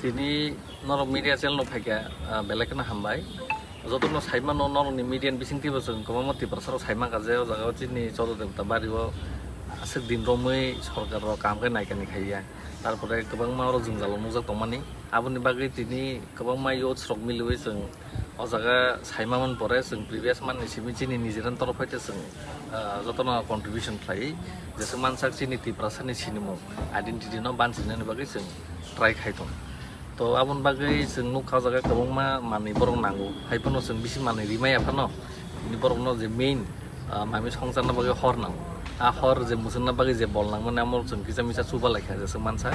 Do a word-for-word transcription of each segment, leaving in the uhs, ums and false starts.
Tini norok media channel no phaikha, ah, belai kheno hambai. Jotono saimano norokni media ni bisingtwibo chwng kwbangma Tiprasa rok saimankha je o jaga o chini Chododebta bari o aswk din romwi sorkar rok kaham khe naikani khaiya. Tarpore kwbangma oro jwngjalo nukjak tongmani. Aboni bagwi tini kwbangma youths rok miliwi chwng o jaga saimamani pore chwng previous manni simi chini nijera ni torof hai chwng, ah, jotono contribution khlaiwi jeswk mansak chini Tiprasa ni sinimung identity no bansinani bagwi chwng try khai tong. To aboni bagwi chwng nukha o jaga kwbangma manwi borok nango, hai phano chwng bisi manwi rimaya phano, tini borokno je main, ah, mami songcharna bagwi hor nango. A hor je mwchangna bagwi je bol nangmani amo chwng kisa misa chuba laikha jeswk mansa.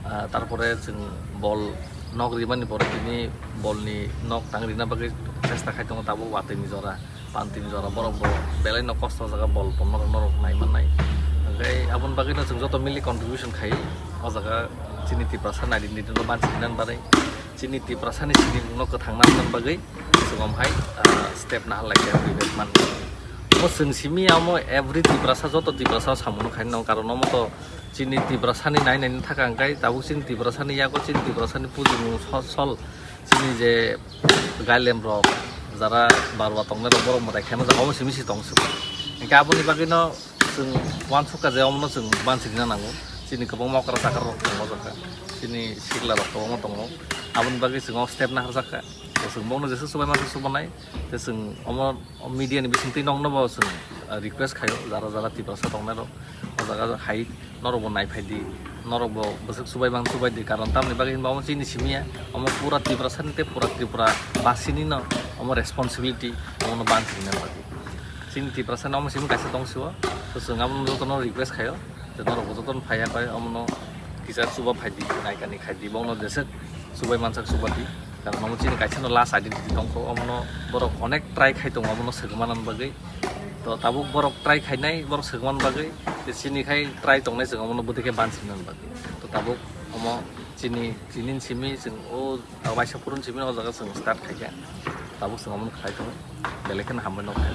Ah, tarpore chwng bol nok rimani pore tini bolni nok tang rina bagwi chesta khai tongo tabuk watwi ni jora. Pantin jora borok bo belai no kosto o jaga bol ponno rok norok nai mannai. Hwnkhe aboni bagwi no chwng joto mili contribution khai o jaga chini Tiprasa ni identity no bansi hinani bagwi, chini Tiprasa ni sinimung no kwthang nang bagwi chwng om hai, ah, step nahar lai khe previous man. Omo chwng simi amo every Tiprasa joto Tiprasa o samung no khai no karon omo to chini Tiprasa ni nai nai ni thaka hwnkhe tabuk chini Tiprasa ni yago chini Tiprasa ni pujimung so-, sol chini je gailem rok jara barwa tongnai rok borok mwtai khaima jaga omo simi si tong suk. Hwnkhe aboni bagwi no chwng uansukha je omo no chwng bansi rina nango. Chini kwbangma okra chakra rok tongo jaga. Chini sikla rok kwbangma tongo. Aboni bagwi chwng o step naharjakha. Chwng bono jesa subai masa subanai. Tei chwng omo media ni bisingtwi nokno bo chwng, ah, request khaio jara jara Tiprasa tongnai rok. O jaga hai norok bo nai phai di, norok bo bwswk chubai mang chubai di, karon tamni bagwi hinba omo chini simi ya, omo pura Tiprasa ni tei pura Tripura basi ni no omo responsibility, omo no bansi hinna bagwi. Chini Tiprasa ni omo simi kaisa tong sio, to chwng abono jotono request khaio, je norok bo jotono phai ya pai omo no kisa chuba phai di, nai kani khai di, bono jeswk chubai mansak chuba di, karon omo chini kaisa no last identity tong kho, omo no borok onek try khai tongo omo no swrwngma nani bagwi. To tabuk borok try khainai, borok swrwngmani bagwi, je chini khai try tongnai chwng omono bwtwi khe bansinani bagwi. To tabuk omo chini, chini simi chwng o waisa phuruni simi o jaga chwng start khaikha. Tabuk chwng omono khlai tongo, belai kheno hambai nukha.